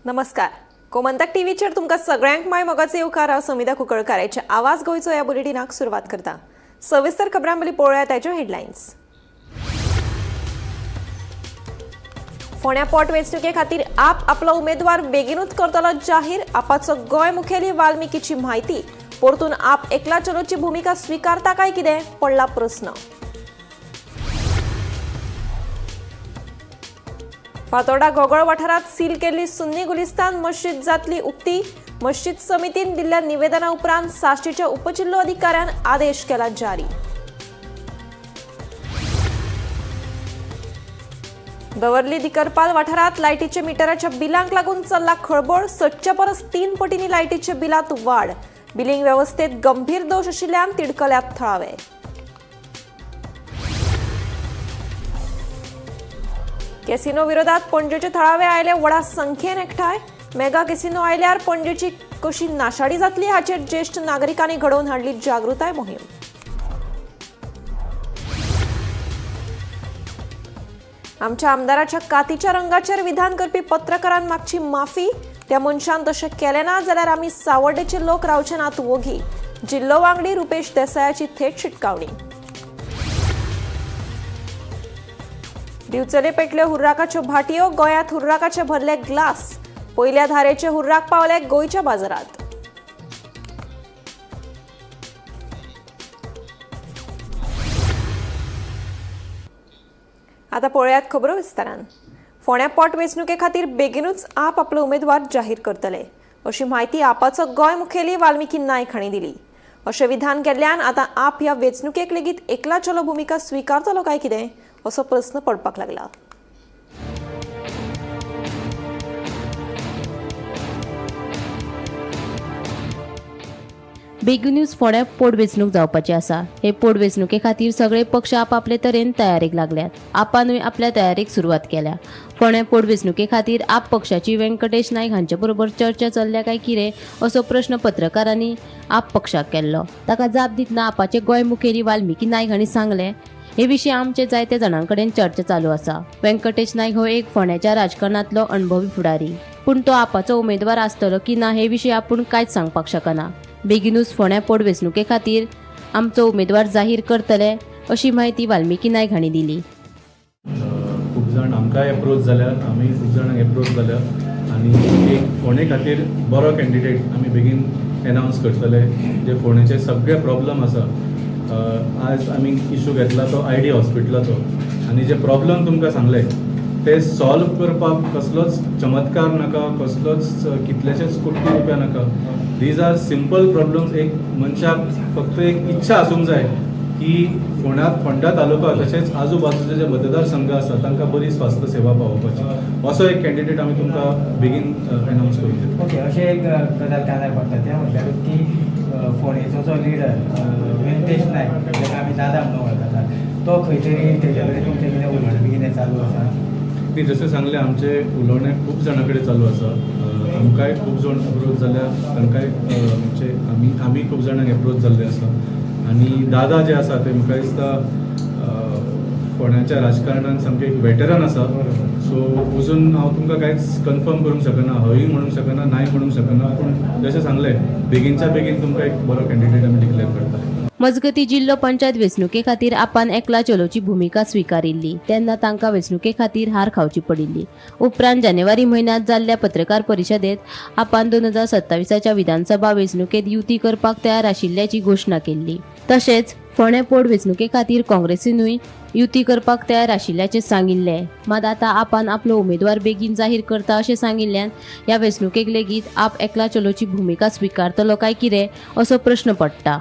नमस्कार, गोमंतक टीव्हीचेर तुमकां सगळ्यांक माय मोगाचो येवकार. हांव समिता कुंकळकाराचे आवाज गोंयचो ह्या बुलेटिनाक सुरवात करता. सविस्तर खबरां पयलीं पळोवया ताच्यो हेडलायन्स. फोंड्या पोट वेंचणुके खातीर आप आपलो उमेदवार बेगिनूच करतलो जाहीर. आपाचो गोंय मुखेली वाल्मिकीची म्हायती. परतून आप एकला चलोची भुमिका स्विकारता काय कितें, पडला प्रस्न. फातोर्डा घोगळ वाठारात सील केल्ली सुन्नी गुलिस्तान मस्जिद जातली उक्ती. मस्जिद समितीन दिल्ल्या निवेदना उपरांत साश्टीच्या उपजिल्लो अधिकाऱ्यान आदेश केला जारी. दवर्ली दिकरपाल वाठारात लायटीच्या मिटराच्या बिलांक लागून चल्ला खळबळ. सदच्या परस 3 पटींनी लायटीच्या बिलात वाड. बिलिंग वेवस्थेत गंभीर दोश आशिल्ल्यान तिडकल्यात थळावे. कॅसिनो विरोधात पणजेचे थळावे आयले व्हडा संख्येन एकठांय. मेगा कॅसिनो आयल्यार पणजेची कशी नाशाडी जातली हाचेर ज्येश्ठ नागरिकांनी घडोवन हाडली जागृताय मोहीम. आमच्या आमदाराच्या कातीच्या रंगाचेर विधान करपी पत्रकारान मागची माफी. त्या मनशान तशें केलें ना जाल्यार आमी सावर्डेचे लोक रावचे नात वोगी. जिल्लो वांगडी रुपेश देसायाची थेट शिटकावणी. दिवचले पेटल्यो हुर्राकाच्यो भाटयो. गोंयांत हुर्राकाचे भरले ग्लास. पयल्या धारेचे हुर्राक पावले गोंयच्या बाजारात. आता पळयात खबरो विस्तारान. फोंड्या पोट वेंचणुके खातीर बेगिनूच आप आपलो उमेदवार जाहीर करतले अशी म्हायती आपाचो गोंय मुखेली वाल्मिकी नायक हांणी दिली. अशें विधान केल्ल्यान आतां आप ह्या वेंचणुकेक लेगीत एकला चलो भुमिका स्विकारतलो काय कितें असो प्रस्न पडपाक लागला. बेगिनूच फोंड्या पोटवेंचणूक जावपाची आसा. हे पोटवेंचणुके खातीर सगळे पक्ष आपापले तरेन तयारेक लागल्यात. आपानूय आपल्या तयारेक सुरवात केल्या. फोंड्या पोटवेंचणुके खातीर आप पक्षाची व्यंकटेश नायक हांचे बरोबर चर्चा चल्ल्या काय कितें असो प्रश्न पत्रकारांनी आप पक्षाक केल्लो. ताका जाप दितना आपाचे गोंय मुखेली वाल्मिकी नायक हांणी सांगलें, हे विशीं आमचे जायते जाणां कडेन चर्चा चालू आसा. व्यंकटेश नायक हो एक फोंड्याच्या राजकारणांतलो अणभवी फुडारी, पूण तो आपाचो उमेदवार आसतलो की ना हे विशीं आपूण कांयच सांगपाक शकना. बेगिनूच फोंड्या पोटवेंचणुके खातीर आमचो उमेदवार जाहीर करतले अशी म्हायती वाल्मिकी नायक हांणी दिली. खूब जाण आमकांय एप्रोच जाल्या, आमी खूब जाणांक एप्रोच जाल्या आनी एक फोंडे खातीर बरो कॅन्डिडेट आमी बेगीन एनावन्स करतले, जे फोंडेचे सगळे प्रॉब्लम आसा. आज आमी इशू घेतला तो I D हॉस्पिटलाचो आनी जे प्रॉब्लम तुमकां सांगले ते सॉल्व करपाक कसलोच चमत्कार नाका, कसलोच कितलेशेच कोटी रुपया नाका. These are simple problems. एक मनशाक फक्त एक इच्छा आसूंक जाय की फोंड्या फोंडा तालुका तशेंच आजू बाजूचे जे मतदारसंघ आसा तांकां बरी स्वास्थ सेवा पावोवपाची, असो एक कॅन्डिडेट आमी तुमकां बेगीन एनावन्स करून दितले. ओके, अशें एक गजाल कानार पडटा तें म्हटल्यार की फोंडेचो जो लिडर व्यंकटेश नायक, जाका आमी दादा म्हणून वळखतात, तो खंय तरी तेजे कडेन तुमचें कितें उलोवणें बी कितें चालू आसा? ती जशें सांगलें, आमचें उलोवणें खूब जाणां कडेन चालू आसा. आमकांय खूब जाण अप्रोच जाल्या, तांकांय म्हणजे आमी खूब जाणांक एप्रोच जाल्ले आसा. आनी दादा जे आसा ते म्हाका दिसता फोंड्याच्या राजकारणान सामके एक वेटरन आसा. सो अजून हांव तुमकां कांयच कन्फर्म करूंक शकना, हयूय म्हणूंक शकना, नाय म्हणूंक शकना, पूण जशें सांगलें, बेगीनच्या बेगीन तुमकां एक बरो कॅन्डिडेट आमी डिक्लेअर करतले. मजगती, जिल्लो पंचायत वेंचणुके खातीर आपान एकला चलोची भुमिका स्विकारिल्ली तेन्ना तांकां वेंचणुके खातीर हार खावची पडिल्ली. उपरांत जानेवारी म्हयन्यांत जाल्ल्या पत्रकार परिशदेत आपान 2027च्या विधानसभा वेंचणुकेत युती करपाक तयार आशिल्ल्याची घोशणा केल्ली. तशेंच फोंडें पोट वेंचणुके खातीर काँग्रेसीनूय युती करपाक तयार आशिल्ल्याचें सांगिल्लें. मात आतां आपान आपलो उमेदवार बेगीन जाहीर करता अशें सांगिल्ल्यान ह्या वेंचणुकेक लेगीत आप एकला चलोची भुमिका स्विकारतलो काय कितें असो प्रश्न पडटा.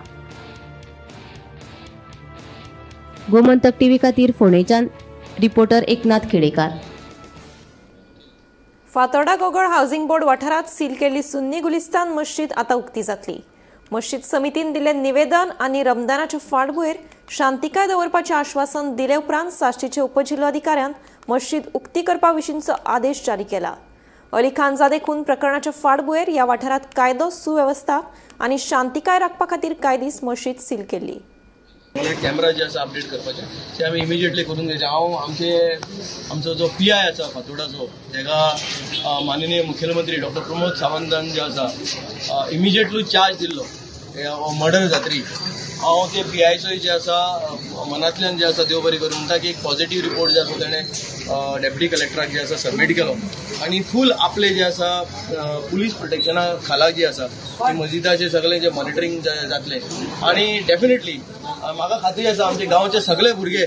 गोमंतक टीव्ही खातीर फोंडेच्यान reporter Eknath Khedekar. Fatorda Gogol housing board वाठारात सील केल्ली सुन्नी गुलिस्तान मस्जिद आतां उक्ती जातली. मस्जिद समितीन दिल्लें निवेदन आनी रमदानाच्या फाटभुंयेर शांतिकाय दवरपाचें आश्वासन दिले उपरांत साश्टीचे उपजिल्लोधिकाऱ्यान मस्जिद उक्ती करपा विशींचो आदेश जारी केला. अली खानजादे खून प्रकरणाच्या फाटभुंयेर ह्या वाठारात कायदो सुवेवस्था आनी शांतिकाय राखपा खातीर कांय दीस मस्जिद सील केल्ली. मला कॅमेरा जे आसा अपडेट करपाचे ते आमी इमिजिएटली करून घ्यायचे. हांव आमचे आमचो जो पी I आसा फातोडाचो तेका माननीय मुख्यमंत्री डॉक्टर प्रमोद सावंतान जे आसा इमिजिएटली चार्ज दिल्लो मर्डर जात्री. हांव ते पी आयचो जे आसा मनांतल्यान जे आसा देव बरें करूं म्हणटा की एक पॉझिटीव रिपोर्ट जे आसा तेणें डेप्युटी कलेक्टराक जे आसा सबमीट केलो आनी फूल आपले जे आसा पुलीस प्रोटेक्शना खाला जी आसा ती मजिदाचे सगळे जे मॉनिटरींग जातले. आनी डेफिनेटली म्हाका खात्री आसा आमचे गांवचे सगळे भुरगे,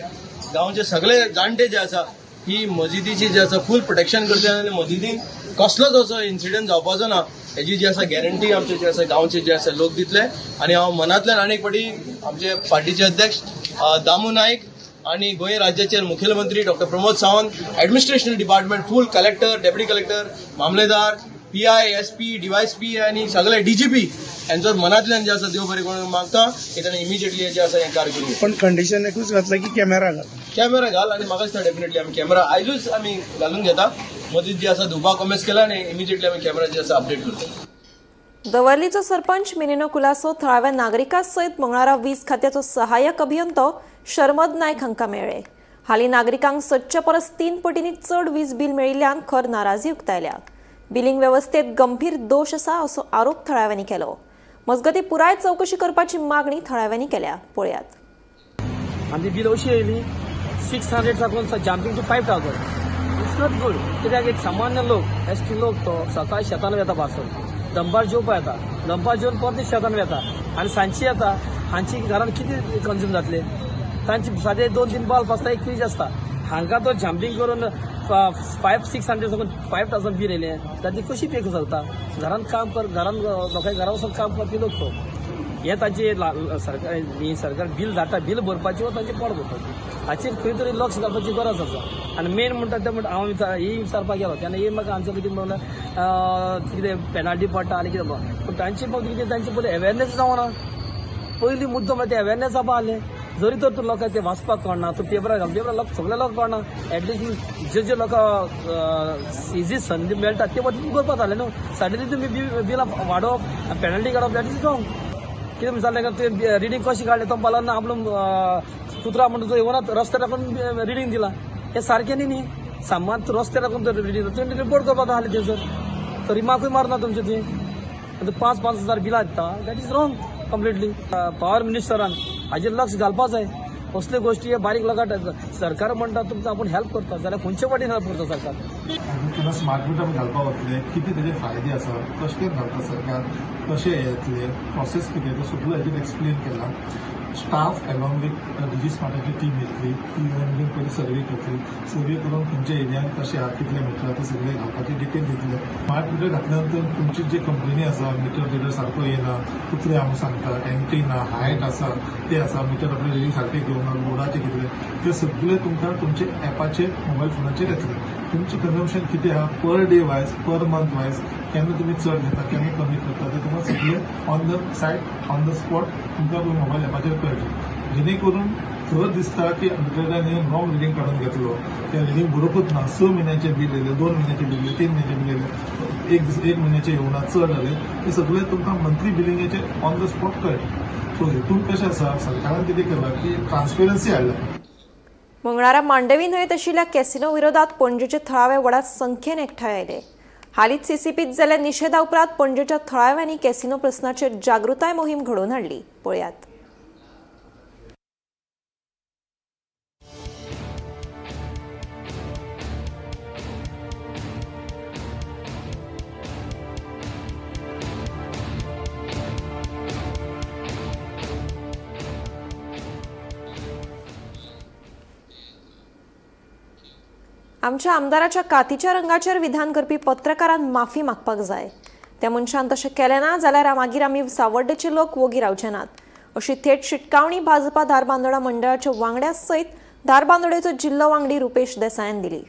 गांवचे सगळे जाणटे जे आसा ही मजिदीची जे आसा फूल प्रोटेक्शन करतले आनी मजिदीन कसलोच असो इन्सिडंट जावपाचो ना हेजी जी आसा गॅरंटी आमचे जे आसा गांवचे जे आसा लोक दितले. आनी हांव मनांतल्यान आनी एक फावटी आमचे पार्टीचे अध्यक्ष दामू नायक आनी गोंय राज्याचे मुख्यमंत्री doctor Pramod Sawant, administration department full collector, deputy collector, मामलेदार, PI, SP, DYSP आनी सगळे डीजीपी यांचो मनांतल्यान जे आसा देव बरें करूं मागता की ताणें इमिजिएटली जे आसा हें कार्य करूं. पण कंडिशन एकूच घातलं की कॅमेरा घाल, कॅमेरा घाल. आनी म्हाका दिसता डेफिनेटली आमी कॅमेरा आयजूच आमी घालून घेता. मदीं जी आसा धुवपाक कोमेस केला आनी इमिजिएटली आमी कॅमेरा जे आसा अपडेट करता. दवर्लीचो सरपंच मिनिनो कुलासो थळाव्या नागरिकां सयत मंगळारा वीज खात्याचो सहाय्यक अभियंतो शर्मद नायक हांकां मेळ्ळे. हालीं नागरिकांक सदचे परस 3 पटींनी चड वीज बील मेळिल्ल्यान खर नाराजी उक्तायल्या. बिलिंग वेवस्थेत गंभीर दोश आसा असो आरोप थळाव्यांनी केलो. मजगतीं पुराय चवकशी करपाची मागणी थळाव्यांनी केल्या. पळयात. आनी बील अशी येयली 600 साकून jumping to 5000. It's not good. कित्याक एक सामान्य लोक, एस टी लोक तो सकाळी शेतान वेता, पासून दनपार जेवपा येता, दनपार जेवन परत शेतान वेता आनी सांजची येता. हांची घरान कितें कंज्यूम जातले? तांची सादे 2-3 बल्ब आसता, एक फ्रीज आसता. हांकां तो जम्पींग करून 500-600 साकून 5000 बील येयलें जाल्यार ती कशी पे करूं शकता? घरान काम कर, घरान लोकांक घरा वचून काम करपी लोक तो. हे तांचे सरकार ही सरकार बील धाडटा, बील भरपाची वा तांचे पोट भरपाची हाचेर खंय तरी लक्ष घालपाची गरज आसा. आनी मेन म्हणटा तें म्हणटा हांव ही विचारपाक गेलो तेन्ना ही म्हाका आन्सर कितें म्हणलें कितें पेनाल्टी पडटा आनी कितें. पूण तांचे बाबतींत कितें तांचे पयलीं अवेरनेस जावना. पयलीं मुद्दो म्हळ्यार ते अवेरनेस जावपा आसलें. जरी तर तूं लोकांक ते वाचपाक कळना, तूं पेपरार घाल, पेपरार लोक सगळे लोक कळना. एटलिस्ट जे जे लोकांक इजी संदी मेळटा ते वचून करपाक जालें न्हू. सडनली तुमी बिलां वाडोवप, पेनल्टी काडप, that is wrong. कितें म्हणटा जालें तुवें रिडींग कशें काडलें? तो म्हणपाक ना आपलो कुत्रा म्हणटा तो येवना रस्त्यार राखून रिडींग दिलां. हें सारकें न्ही न्ही. सामान रस्त्यार राखून रिडींग तुवें रिपोर्ट करपाक आसलें थंयसर, तो रिमार्कूय मारना तुमचे थंय. 5-5 हजार बिलां दिता, that is wrong completely. Power मिनिस्टरान हाजेर लक्ष घालपा जाय. असल्यो गोश्टी हे बारीक लोकांक सरकार म्हणटा तुमकां आपूण हेल्प करता, जाल्यार खंयचे वाटेन हेल्प करता सरकार? केन्ना स्मार्ट मिटर घालपाक वतले, कितें तेजे फायदे आसा, कशें घालता सरकार, कशें येतले, प्रोसेस कितें तें सगळें हेजेर एक्सप्लेन केलां. स्टाफ अलॉंग विथ डिजी स्मार्टाची टीम येतली, ती येवन बीन पयलीं सर्वे करतली, सर्वे करून खंयच्या एरियान कशें आहा, कितले मिटर ते सगळे घालपाची डिटेल दितले. स्मार्ट मिटर घातल्या नंतर तुमची जे कंप्लेनी आसा, मिटर बिटर सारको येना, कुत्रे आमी सांगता, एंट्री ना, हायट आसा ते आसा, मिटर आपले रिडींग सारकें घेवना, लोडाचें कितलें, ते सगळे तुमकां तुमचे एपाचेर मोबायल फोनाचेर येतले. तुमचें कंजम्पशन कितें आहा per day wise, per month wise, केन्ना तुमी चड घेता, केन्ना कमी करता, ते तुमकां सगळें on the site, on the spot तुमकां मोबायल एपाचेर कळटलें. जेणे करून थंय दिसता की मिटरान येवन रॉंग रिडींग काडून घेतलो, त्या रिडींग बरोबरूच ना, 6 म्हयन्याचें बील येयलें, 2 म्हयन्याचें बील येयलें, 3 म्हयन्याचें बील येयलें, एक म्हयन्याचें येवना, चड जालें, ते सगळें तुमकां मंथली बिलिंगेचेर ऑन the spot कळटलें. सो हितून कशें आसा, सरकारान कितें केलां की ट्रान्सपेरन्सी हाडल्या. मंगळारा मांडवी न्हंयेत आशिल्ल्या कॅसिनो विरोधात पणजेचे थळावे व्हडा संख्येन एकठांय आयले. हालींच सीसीपीत जाल्ल्या निशेधा उपरांत पणजेच्या थळाव्यांनी कॅसिनो प्रस्नाचेर जागृताय मोहीम घडोवन हाडली. पळयात. आमच्या आमदाराच्या कातीच्या रंगाचेर विधान करपी पत्रकारान माफी मागपाक जाय. त्या मनशान तशें केलें ना जाल्यार मागीर आमी सावर्डेचे लोक वोगी रावचे नात, अशी थेट शिटकावणी भाजपा धारबांदोडा मंडळाच्या वांगड्या सयत धारबांदोडेचो जिल्लो वांगडी रुपेश देसायान दिली.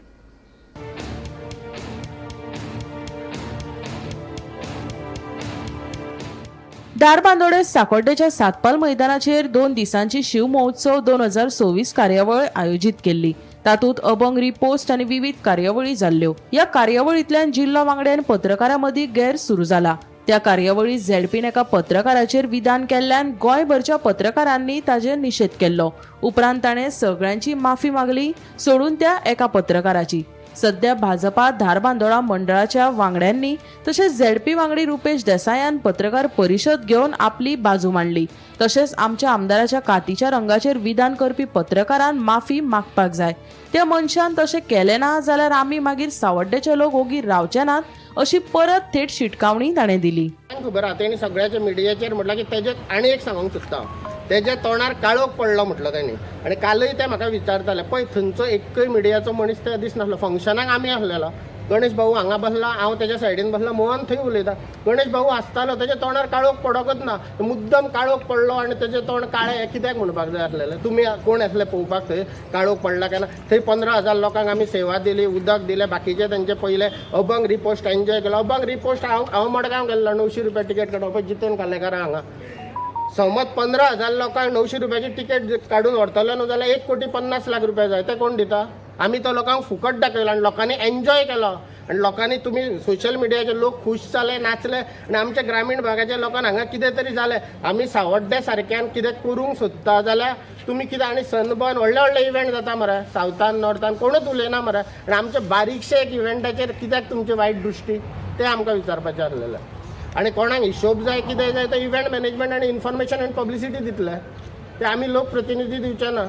धारबांदोडे साकोड्डेच्या सातपाल मैदानाचेर 2 दिसांची शिव महोत्सव 2026 कार्यावळ आयोजीत केल्ली. तातूंत अभंग रिपोस्ट आनी विविध कार्यावळी जाल्ल्यो. ह्या कार्यावळींतल्यान जिल्लो वांगड्यान पत्रकारां मदीं गैर सुरू जाला. त्या कार्यावळीत झेडपीन एका पत्रकाराचेर विधान केल्ल्यान गोंयभरच्या पत्रकारांनी ताजेर निशेध केल्लो. उपरांत ताणें सगळ्यांची माफी मागली सोडून त्या एका पत्रकाराची. सध्या भाजपा धारबांदोडा मंडळाच्या वांगड्यांनी तशेंच झेडपी वांगडी रुपेश देसायान पत्रकार परिशद घेवन आपली बाजू मांडली. तशेंच आमच्या आमदाराच्या कातीच्या रंगाचेर विधान करपी पत्रकारान माफी मागपाक जाय. त्या मनशान तशें केलें ना जाल्यार आमी मागीर सावड्डेचे लोक ओगी रावचे नात अशी परत थेट शिटकावणी ताणें दिली. खबर आहा तेणी सगळ्याच्या मिडियाचेर म्हटलां की तेजे आनी एक सांगूंक सोदता हांव, तेज्या तोंडार काळोख पडलो म्हटलो तेणी. आनी कालय ते म्हाका विचारताले पळय थंयचो एकय मिडियाचो मनीस त्या दीस नासलो. फंक्शनाक आमी आसलेलो, गणेश भाऊ हांगा बसला, हांव तेज्या सायडीन बसला, मोहन थंय उलयता. गणेश भाऊ आसतालो, तेज्या तोंडार काळोख पडोकच ना, मुद्दम काळोख पडलो आनी तेजें तोंड काळें हें कित्याक म्हणपाक जाय आसलेलें? तुमी कोण आसले पळोवपाक थंय काळोख पडला काय ना? थंय 15,000 लोकांक आमी सेवा दिली, उदक दिलें, बाकीचे तेंचे पयले अभंग रिपोस्ट एन्जॉय केलो. अभंग रिपोस्ट हांव हांव मडगांव गेल्लो 900 रुपया तिकेट काडून, पळय जितेन कालेकार हांगा समज 15,000 लोकांक 900 रुपयाची तिकेट काडून व्हरतलो न्हू जाल्यार 1,50,00,000 रुपया जाय, ते कोण दिता? आमी तो लोकांक फुकट दाखयलो आनी लोकांनी एन्जॉय केलो आनी लोकांनी तुमी सोशल मिडियाचे लोक खूश जाले, नाचले आनी आमच्या ग्रामीण भागाच्या लोकांक हांगा कितें तरी जालें. आमी सावड्डे सारक्यान कितें करूंक सोदता जाल्यार तुमी कितें आनी सनबर्न व्हडले व्हडले इव्हेंट जाता मरे सावथान नॉर्थान, कोणूच उलयना मरे. आनी आमचे बारीकशे एक इव्हेंटाचेर कित्याक तुमची वायट दृश्टी तें आमकां विचारपाचें आसलेलें. आनी कोणाक हिशोब जाय कितें जाय तो इव्हेंट मॅनेजमेंट आनी इन्फॉर्मेशन आनी पब्लिसिटी दितले, ते आमी लोकप्रतिनिधी दिवचे ना.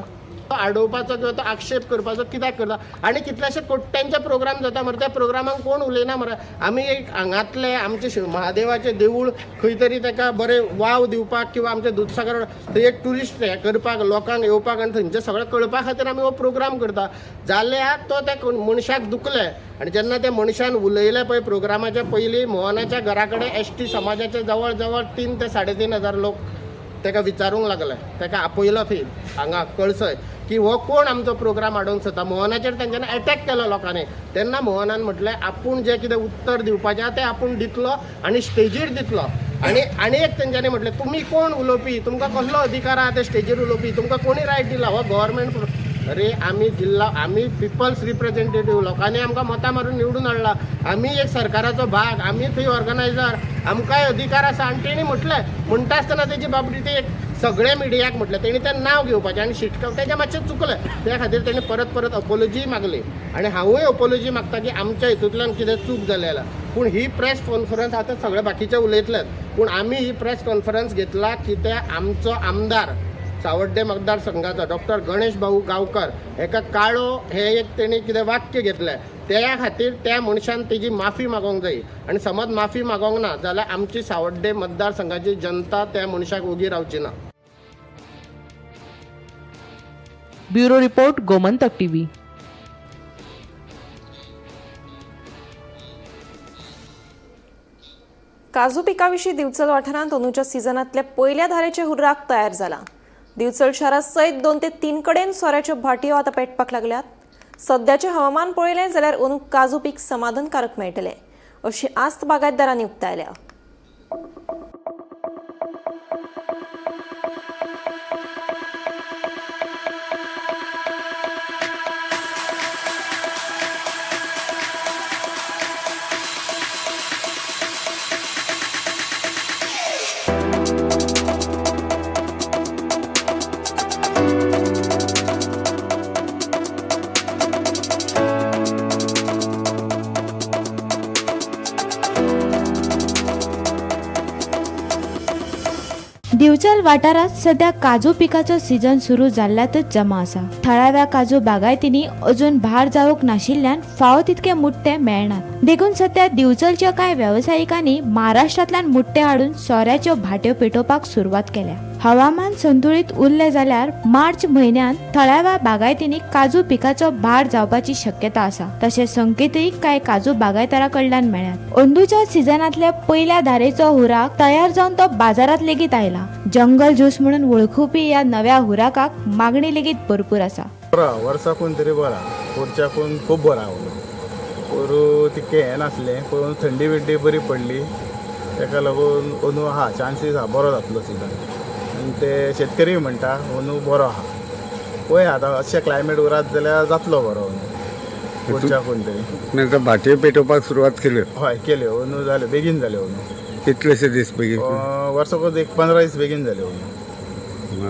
तो आडोवपाचो किंवा तो आक्षेप करपाचो कित्याक करता? आनी कितलेशे कोट्यांचे प्रोग्राम जाता मरे, त्या प्रोग्रामाक कोण उलयना मरे. आमी एक हांगांतले आमचे शिव महादेवाचें देवूळ खंय तरी ताका बरें वाव दिवपाक किंवा आमचें दुदसागर थंय एक ट्युरिस्ट हें करपाक लोकांक येवपाक आनी थंयचें सगळें कळपा खातीर आमी हो प्रोग्राम करता. जाल्यार तो त्या मनशाक दुखलें आनी जेन्ना त्या मनशान उलयलें पळय प्रोग्रामाच्या पयलीं मोहनाच्या घरा कडेन एस टी समाजाचे जवळ जवळ 3 ते 3,500 लोक ताका विचारूंक लागले, ताका आपयलो थंय हांगा कळसय की हो कोण आमचो प्रोग्राम हाडूंक सोदता. मोहनाचेर तेंच्यांनी एटॅक केलो लोकांनी. तेन्ना मोहनान म्हटलें आपूण जें कितें उत्तर दिवपाचें आहा तें आपूण दितलो आनी स्टेजीर दितलो. आनी आनी एक तेंच्यांनी म्हटलें तुमी कोण उलोवपी, तुमकां कसलो अधिकार आहा ते स्टेजीर उलोवपी, तुमकां कोणी रायट दिला हो गव्हर्मेंट? अरे आमी जिल्ला, आमी पिपल्स रिप्रेझेंटेटीव, लोकांनी आमकां मतां मारून निवडून हाडला, आमी एक सरकाराचो भाग, आमी थंय ऑर्गनायझर, आमकांय अधिकार आसा. आनी तेणी म्हटलें म्हणटा आसतना तेजी बाबडी ती एक सगळ्या मिडियाक म्हटलें तेणी तें नांव घेवपाचें आनी शिटकाव तेजें मातशें चुकलें, त्या खातीर तेणी परत परत अपोलोजी मागली. आनी हांवूय अपोलोजी मागता की आमच्या हितूंतल्यान कितें चूक जाली जाल्यार. पूण ही प्रेस कॉन्फरन्स आतां सगळे बाकीचे उलयतलेच, पूण आमी ही प्रेस कॉन्फरन्स घेतला कित्याक आमचो आमदार सावड्डे मतदारसंघाचो डॉक्टर गणेश भाऊ गांवकर हेका काळो हे एक तेणी कितें वाक्य घेतलें, त्या खातीर त्या मनशान तेजी माफी मागोंक जाय. आनी समज माफी मागोंक ना जाल्यार आमची सावड्डे मतदारसंघाची जनता त्या मनशाक ओगी रावची ना. Bureau report, Gomantak TV. काजू पिकाविशीं दिवचल वाठारांत अंदूच्या सिजनांतल्या पयल्या धारेचे हुर्राक तयार जाला. दिवचल शारा सयत 2 ते 3 कडेन सोऱ्याच्यो भाटयो आतां पेटपाक लागल्यात. सद्याचें हवामान पळयलें जाल्यार अंदू काजू पीक समाधानकारक मेळटलें अशी आस्त बागायतदारांनी उक्तायल्या. दिवचल वाठारांत सध्या काजू पिकाचो सीजन सुरू जाल्ल्यातच जमा आसा. थळाव्या काजू बागायतींनी अजून भार जावंक नाशिल्ल्यान फावो तितके मुट्टे मेळनात. देखून सध्या दिवचलच्या कांय वेवसायिकांनी महाराष्ट्रांतल्यान मुट्टे हाडून सोऱ्याच्यो भाट्यो पेटोवपाक सुरवात केल्या. हवामान संतुळीत उरलें जाल्यार मार्च म्हयन्यांत थळाव्या बागायतींनी काजू पिकाचो भार जावपाची शक्यता आसा. तशें संकेतूय कांय काजू बागायतदारां कडल्यान मेळ्ळ्यात. अंदूच्या सिजनांतल्या पयल्या धारेचो हुर्राक तयार जावन तो बाजारांत लेगीत आयला. जंगल ज्यूस म्हणून वळखुपी ह्या नव्या हुर्राकाक मागणी लेगीत भरपूर आसा. बरो वर्साकून तरी बरा, पोरच्याकून खूब बरो आहा. पोरूं तितकें हें नासलें, पूण थंडी बिंडी बरी पडली, ताका लागून अंदू आहा चान्सीस आहा बरो जातलो सिजन. आनी ते शेतकरी म्हणटा अंदू बरो आहा. पळय आतां अशें क्लायमेट उरात जाल्यार जातलो बरो अंदू पोरच्याकून तरी. आतां भाटयो पेटोवपाक सुरवात केल्यो? हय केल्यो, अंदू जाल्यो, बेगीन जाल्यो अंदू. कितलेशे दीस बेगीन? वर्साकूच एक 15 दीस बेगीन जाले अंदू.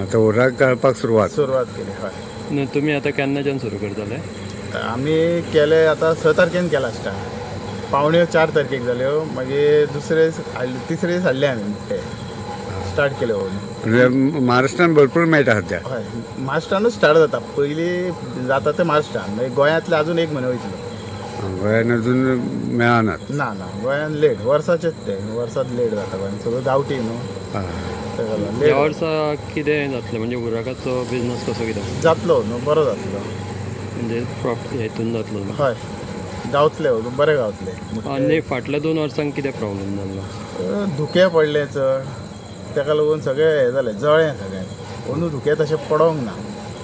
आतां हुर्राक घालपाक सुरवात सुरवात केली, हय. न्हू, तुमी आतां केन्नाच्यान सुरू करतले? आमी केले आतां 6 तारखेन केला स्टार्ट. पावण्यो 4 तारखेक जाल्यो, मागीर दुसरे दीस हाडले, तिसरे दीस हाडले आमी मुट्टे, स्टार्ट केले अंदू. म्हणजे महाराष्ट्रान भरपूर मेळटा सद्या? हय, महाराष्ट्रानूच स्टार्ट जाता. पयलीं जाता ते महाराष्ट्रान, मागीर गोंयांतले अजून एक म्हयनो वयतलो. गोंयान अजून मेळनात? ना ना, गोंयान लेट. वर्साचेच ते, वर्सात लेट जाता गोंयान. सगळं गांवठी न्हू, ताका लागून ह्या लेट. वर्सा कितें जातलें, म्हणजे हुर्राकाचो बिजनस कसो कितें? जातलो न्हू, बरो जातलो. म्हणजे प्रॉफिट हेतून जातलो? हय, गावतले, बरे गावतले. आनी फाटल्या 2 वर्सांक कितें प्रॉब्लम जाल्लो? धुकें पडलें चड, ताका लागून सगळें हें जालें, जळ्ळें सगळें. अंदू धुकें तशें पडोंक ना.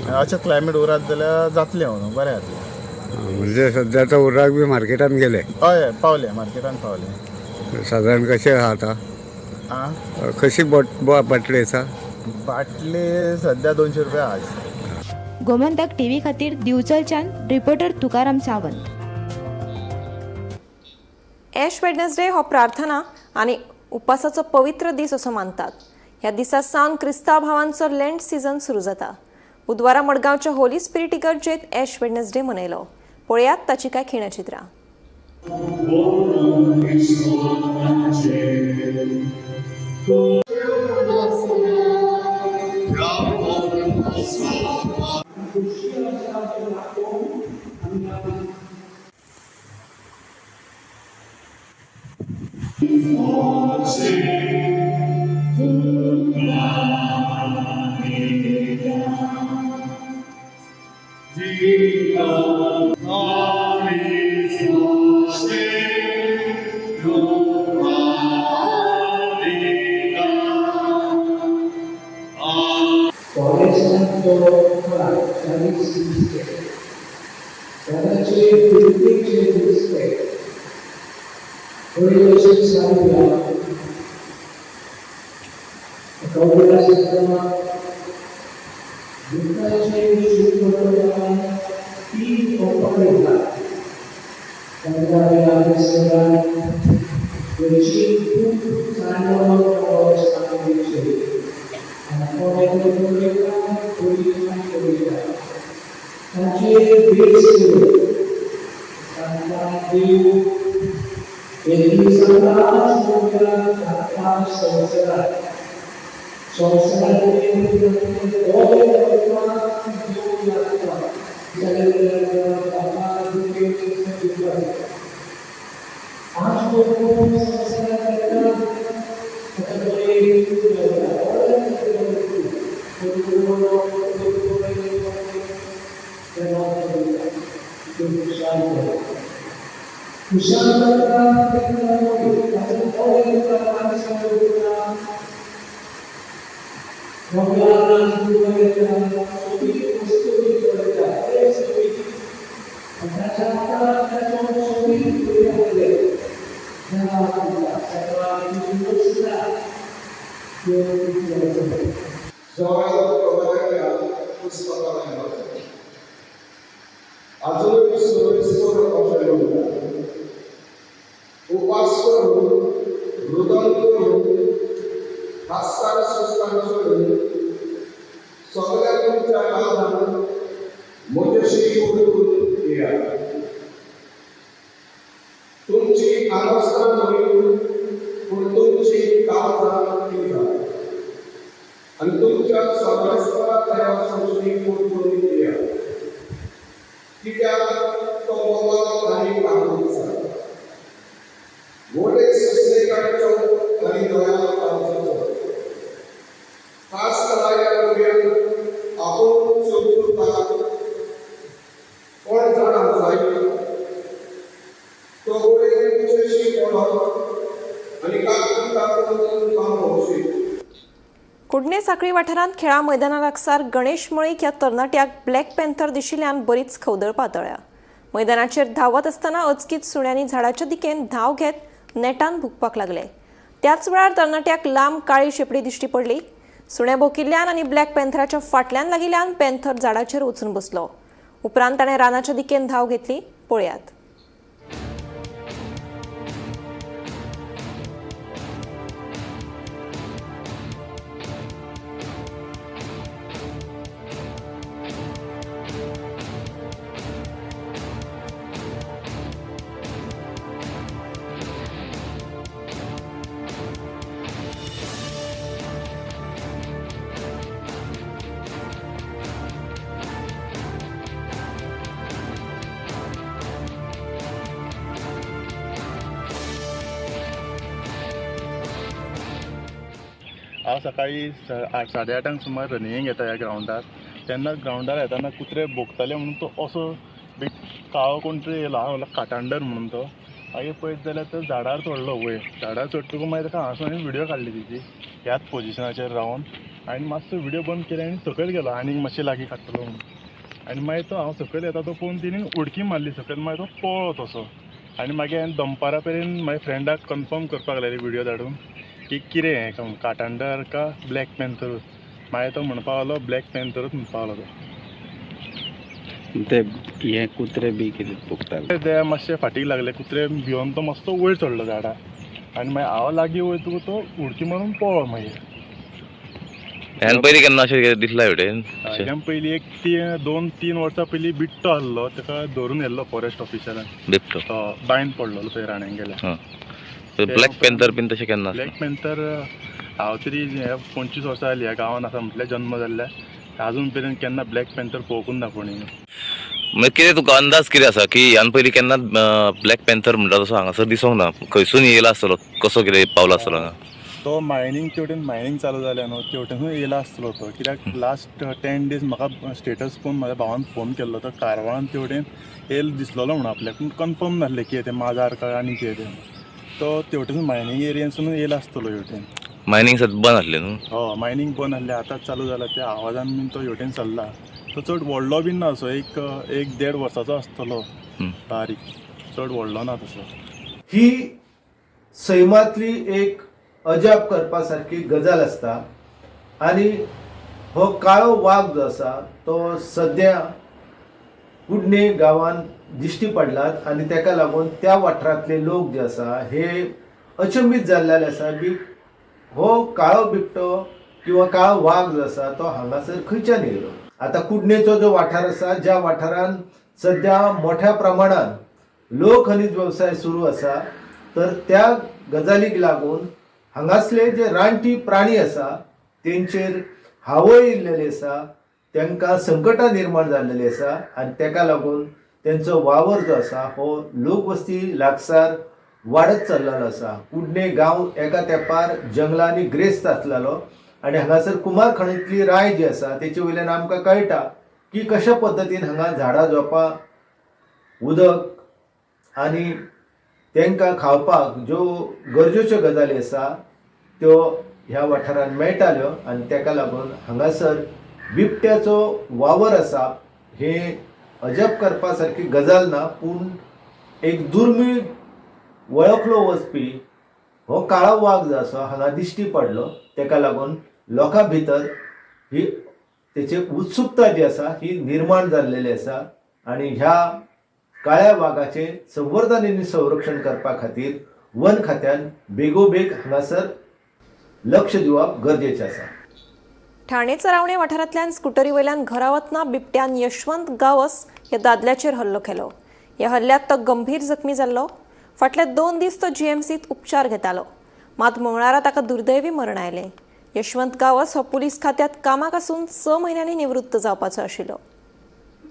आनी अशें क्लायमेट उरात जाल्यार जातलें अंदू, बरें जातलें. म्हणजे सद्या आतां हुर्राक बी मार्केटान गेले? हय हय, पावले, मार्केटान पावले. सादारण कशें आहा आतां? आं? कशी बाटली आसा? बाटली सद्या 200 रुपया आज. गोमंतक टीव्ही खातीर दिवचलच्यान reporter Tukaram Sawant. Ash Wednesday हो प्रार्थना आनी उपासाचो पवित्र दीस असो मानतात. ह्या दिसा सावन क्रिस्तांव भावांचो लेंट सिजन सुरू जाता. बुधवारा मडगांवच्या होली स्पिरिट इगर्जेत ॲश वेडनेसडे मनयलो. पळयात ताची काय खिणचित्रां. उपास करून, रुदन करून, हास्तार सुस्तान सोडून सगळ्या तुमच्या काळान म्हजेशी उडून येयात. तुमची आवस्था न्हय, पूण तुमची काळजां पिंजा आनी तुमच्या सगळ्या देवासोशी उडून येयात, कित्याक तो मोगाक आनी काकुळटा, मोठे सुसेगाचो आनी दया काळजाचो. खास कराया पर्यंत आपूण सोदता कोण जाणा जाय, तो गोडे तुजेशी पडत आनी काकून काकून तुमकां भोवशी. कुडणे साखळी वाठारांत खेळा मैदाना लागसार गणेश मळीक ह्या तरणाट्याक ब्लॅक पॅन्थर दिशिल्ल्यान बरीच खवदळ पातळ्ळ्या. मैदानाचेर धांवत आसतना अचकीत सुण्यांनी झाडाच्या दिकेन धांव घेत नेटान भुकपाक लागले. त्याच वेळार तरणाट्याक लांब काळी शेपडी दिश्टी पडली. सुणे भोकिल्ल्यान आनी ब्लॅक पॅन्थराच्या फाटल्यान लागिल्ल्यान पॅन्थर झाडाचेर वचून बसलो. उपरांत ताणें रानाच्या दिकेन धांव घेतली. पळयात. हांव सकाळी 8 साडे 8 सुमार रनिंगेक येता ह्या ग्रावंडार. तेन्ना ग्रावंडार येताना कुत्रे भोंकताले म्हणून तो असो बेग काळो कोण तरी येयलो. हांव म्हणलो काटांडर म्हणून तो. मागीर पळयत जाल्यार तो झाडार चडलो वयर. झाडार चडटकूच मागीर ताका हांगासून हांवें व्हिडियो काडली तेजी ह्याच पोजिशनाचेर रावन आनी मातसो व्हिडियो बंद केले आनी सकयल गेलो आनीक मातशें लागीं काडटलो म्हणून. आनी मागीर तो हांव सकयल येता तो पळोवन तेणी उडकी मारली सकयल. मागीर तो पळ्ळो तसो. आनी मागीर हांवें दनपारा मेरेन मागीर फ्रेंडाक कन्फर्म करपाक लायली व्हिडियो धाडून की कितें हें, काटांडर का ब्लॅक पॅन्थरूच. मागीर तो म्हणपाक लागलो ब्लॅक पॅन्थरूच म्हणपाक लागलो. ते हे कुत्रे बी कितें भोंकताले? ते मातशे फाटीक लागले कुत्रे, भिवन तो मातसो वयर चडलो झाडार आनी मागीर हांव लागीं वयतकूच तो उडकी मारून पळ्ळो मागीर. ह्यान पयलीं केन्ना अशें कितें दिसलां हेवटेन? हेज्यान पयलीं एक 2-3 वर्सां पयलीं बिट्टो आहलो, ताका धरून व्हेल्लो फॉरेस्ट ऑफिसरान. बिबटो? बांयन पडलेलो थंय राण्यान. ब्लॅक पॅन्थर बीन तशें केन्ना? ब्लॅक पॅन्थर हांव तरी 25 वर्सां जालीं ह्या गांवांत आसा म्हटल्यार जन्म जाल्ल्या, आजून मेरेन केन्ना ब्लॅक पॅन्थर पळोवंकूच ना कोणी. मागीर कितें तुका अंदाज कितें आसा की ह्यान पयलीं केन्ना ब्लॅक पॅन्थर म्हणटा तसो हांगासर दिसोंक ना, खंयसून येयला आसतलो, कसो कितें पावलो आसतलो हांगा? तो मायनींग तेवटेन मायनींग चालू जालें न्हू तेवटेनूय येयला आसतलो तो. कित्याक लास्ट 10 days म्हाका स्टेटस पळोवन म्हाज्या भावान फोन केल्लो, तो कारवारान तेवटेन येयल दिसलेलो म्हणून आपल्याक, पूण कन्फर्म नासलें कितें तें माजार काय आनी कितें तें. तो तेवटेन मायनींग एरियेनसून येयला आसतलो हेवटेन. मायनींग सद्दां बंद आसलें न्हू? हय, मायनींग बंद आसलें, आतांच चालू जालां. त्या आवाजान बीन तो हेवटेन सरला. तो चड व्हडलो बीन ना असो, 1-1.5 वर्साचो आसतलो, बारीक, चड व्हडलो ना तसो. ही सैमांतली एक अजाप करपा सारकी गजाल आसता आनी हो काळो वाग जो आसा तो सद्या कुडणे गांवांत दिश्टी पडलात आनी ताका लागून त्या वाठारांतले लोक जे आसा हे अचंबीत जाल्ले आसा बी हो काळो बिबटो किंवा काळो वाग जो आसा तो हांगासर खंयच्यान येयलो. आतां कुडणेचो जो वाठार आसा, ज्या वाठारांत सद्या मोठ्या प्रमाणान लोक खनीज वेवसाय सुरू आसा, तर त्या गजालीक लागून हांगासले जे रानटी प्राणी आसा तेंचेर हावळ येयल्लेली आसा, तांकां संकटां निर्माण जाल्लेली आसा आनी ताका लागून तेंचो वावर जो आसा हो लोकवस्ती लागसार वाडत चल्लेलो आसा. कुडणे गांव एका तेंपार जंगलांनी ग्रेस्त आसलेलो आनी हांगासर कुमार खणींतली राय जी आसा तेचे वयल्यान आमकां कळटा की कशा पद्दतीन हांगा झाडां झोपां, उदक आनी तांकां खावपाक ज्यो गरजेच्यो गजाली आसा त्यो ह्या वाठारांत मेळटाल्यो आनी ताका लागून हांगासर बिबट्याचो वावर आसा हे अजाप करपा सारकी गजाल ना, पूण एक दुर्मीळ वळखलो वचपी हो काळो वाग जो आसा हांगा दिश्टी पडलो. ताका लागून लोकां भितर ही तेची उत्सुकता जी आसा ही निर्माण जाल्लेली आसा आनी ह्या काळ्या वागाचें संवर्धन आनी संरक्षण करपा खातीर वन खात्यान बेगोबेग हांगासर लक्ष दिवप गरजेचें आसा. ठाणे चरावणे वाठारांतल्यान स्कुटरी वयल्यान घरा वतना बिबट्यान यशवंत गावस ह्या दादल्याचेर हल्लो केलो. ह्या हल्ल्यात तो गंभीर जखमी जाल्लो. फाटले 2 दीस तो जीएमसीत उपचार घेतालो, मात मंगळारा ताका दुर्दैवी मरण आयलें. यशवंत गावस हो पुलीस खात्यात कामाक आसून 6 म्हयन्यांनी निवृत्त जावपाचो आशिल्लो.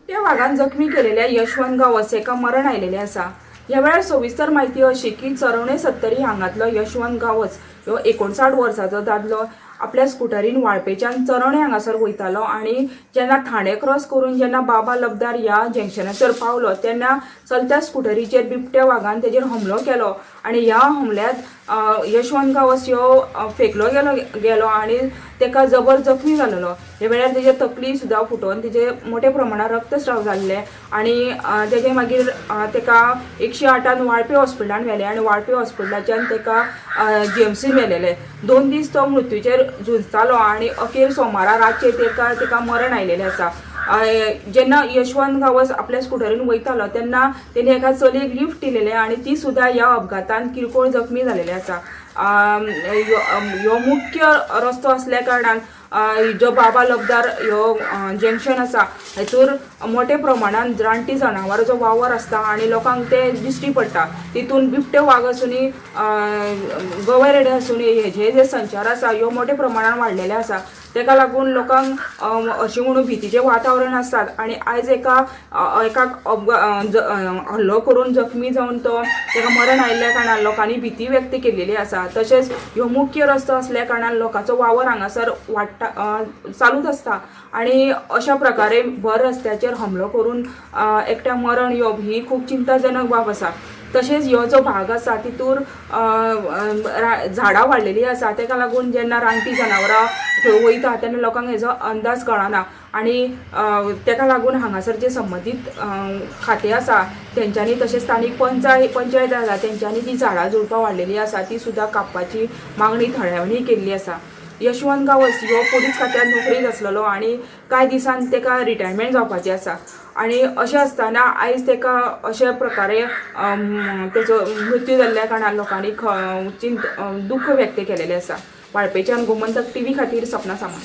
त्या वागान जखमी केलेल्या यशवंत गावस हेका मरण आयलेलें आसा. ह्या वेळार सविस्तर म्हायती अशी की चरवणे सत्तरी हांगांतलो यशवंत गावस ह्यो 59 वर्साचो दादलो आपल्या स्कुटरीन वाळपेच्यान चरवणे हांगासर वयतालो आनी जेन्ना ठाणे क्रॉस करून जेन्ना बाबा लबदार ह्या जंक्शनाचेर पावलो तेन्ना चलत्या स्कुटरीचेर बिबट्या वागान तेजेर हमलो केलो आनी ह्या हमल्यात यशवंत गावस ह्यो फेकलो गेलो आनी तेका जबर जखमी जालेलो. ह्या वेळार तेजे तकली सुद्दां फुटोवन तेजे मोठ्या प्रमाणात रक्तस्राव जाल्ले आनी तेजे मागीर तेका 108 वाळपे हॉस्पिटलान व्हेले आनी वाळपे हॉस्पिटलाच्यान तेका जीएमसीन व्हेलेले. 2 दीस तो मृत्यूचेर झुजतालो आनी अखेर सोमारा रातचे तेका मरण आयलेलें आसा. जेन्ना यशवंत गावस आपल्या स्कुटरीन वयतालो तेन्ना तेणी एका चलयेक लिफ्ट दिलेलें आनी ती सुद्दां ह्या अपघातान किरकोळ जखमी जालेली आसा. ह्यो मुख्य रस्तो आसल्या कारणान जो बाबा लबदार ह्यो जंक्शन आसा हेतूर मोठ्या प्रमाणान रानटी जनावरांचो वावर आसता आनी लोकांक ते दिश्टी पडटा. तितून बिबटे वाग आसूनी, गवे रेडे आसूनी, हेजे जे संचार आसा ह्यो मोठ्या प्रमाणान वाडलेले आसा. तेका लागून लोकांक अशें म्हणून भितीचें वातावरण आसतात आनी आयज एका एकाक हल्लो करून जखमी जावन तो तेका मरण आयिल्ल्या कारणान लोकांनी भिती व्यक्त केलेली आसा. तशेंच ह्यो मुख्य रस्तो आसल्या कारणान लोकांचो वावर हांगासर वाडटा, चालूच आसता आनी अशा प्रकारे भर रस्त्याचेर हमलो करून एकट्या मरण येवप ही खूब चिंताजनक बाब आसा. तशेंच ह्यो जो भाग आसा तितूर झाडां वाडलेली आसा, तेका लागून जेन्ना रानटी जनावरां थंय वयता तेन्ना लोकांक हेजो अंदाज कळना आनी तेका लागून हांगासर जे संबंदीत खातें आसा तेंच्यांनी तशेंच स्थानीक पंचायत आसा तेंच्यांनी जी झाडां झुडपां वाडलेली आसा ती सुद्दां कापपाची मागणी थळाव्यांनी केल्ली आसा. यशवंत गांवस हो पुलीस खात्यांत नोकरेक आसलेलो आनी कांय दिसान तेका रिटायरमेंट जावपाचें आसा आनी अशें आसतना आयज तेका अशे प्रकारे तेजो मृत्यू जाल्ल्या कारणान लोकांनी दुख्ख व्यक्त केलेलें आसा. वाळपेच्यान गोमंतक टीव्ही खातीर सपना सामंत.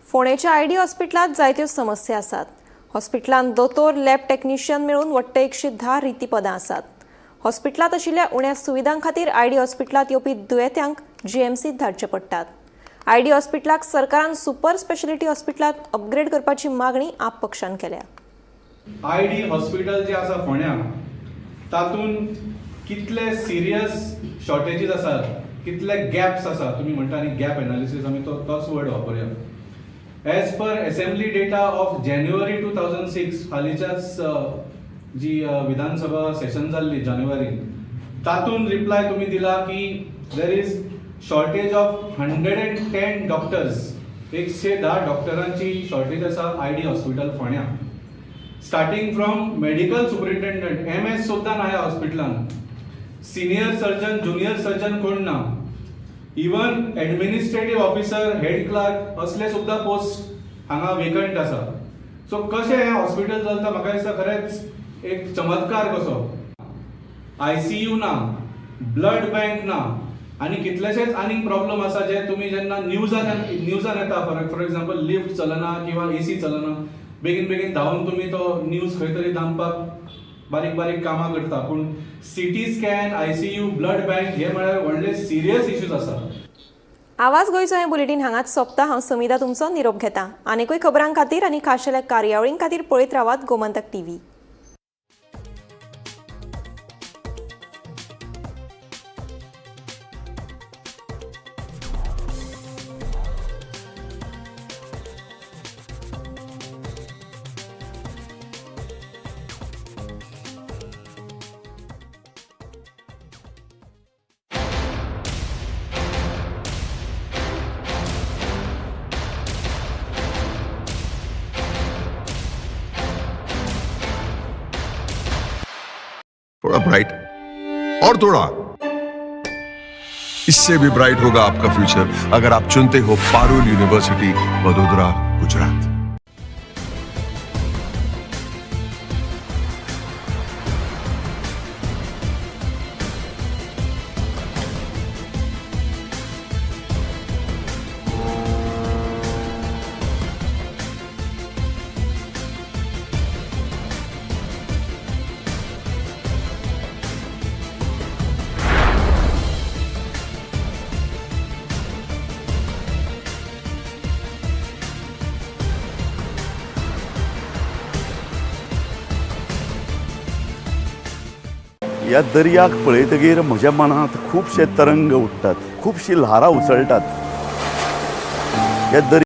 फोंडेच्या आयडी हॉस्पिटलांत जायत्यो समस्या आसात. हॉस्पिटलांत दोतोर, लॅब टेक्निशियन मेळून वट्ट 110 रिती पदां आसात. हॉस्पिटलांत आशिल्ल्या उण्या सुविधां खातीर आयडी हॉस्पिटलांत येवपी दुयेंत्यांक जीएमसींत धाडचे पडटात. आयडी हॉस्पिटलाक सरकारान सुपर स्पेशालिटी हॉस्पिटलांत अपग्रेड करपाची मागणी आप पक्षान केल्या. आयडी हॉस्पिटल जे आसा फोंड्या, तातूंत कितले सिरियस शॉर्टेजीस आसात, कितले गॅप्स आसा, तुमी म्हणटा न्ही गॅप एनालिसीस, आमी तो तोच वर्ड वापरुया. As per assembly data of January 2006, हालींच्याच जी विधानसभा सेशन जाल्ली जानेवारीन, तातूंत रिप्लाय तुमी दिला की there is shortage of 110 doctors. 110 डॉक्टरांची शॉर्टेज आसा आयडी हॉस्पिटल फोंड्या, starting from medical superintendent, MS सुद्दां ना ह्या हॉस्पिटलान, सिनियर सर्जन, ज्युनियर सर्जन कोण ना, even administrative officer, head clerk असले सुद्दां पोस्ट हांगा वेकंट आसा. सो कशें हें हॉस्पिटल चलता, म्हाका दिसता खरेंच एक चमत्कार कसो. आयसीयू ना, ब्लड बँक ना आनी कितलेशेच आनीक प्रॉब्लम आसा जे तुमी जेन्ना न्यूजान येता, फॉर एक्झाम्पल लिफ्ट चलना किंवा एसी चलना, बेगीन बेगीन धांवन तुमी तो न्यूज खंय तरी दामपाक बारीक बारीक कामां करता, पूण CT scan, ICU, blood bank हे म्हळ्यार व्हडले सिरियस इश्यूज आसा. आवाज गोंयचो हें बुलेटीन हांगाच सोंपता. हांव समिता तुमचो निरोप घेता. आनीकूय खबरां खातीर आनी खाशेल्या कार्यावळीं खातीर पळयत रावात गोमंतक टीव्ही. थोड़ा ब्राइट और थोड़ा इससे भी ब्राइट होगा आपका फ्यूचर, अगर आप चुनते हो पारुल यूनिवर्सिटी, वडोदरा, गुजरात. ह्या दर्याक पळयतगीर म्हज्या मनांत खुबशे तरंग उठ्ठात, खुबशीं ल्हारां उसळटात. ह्या दर्या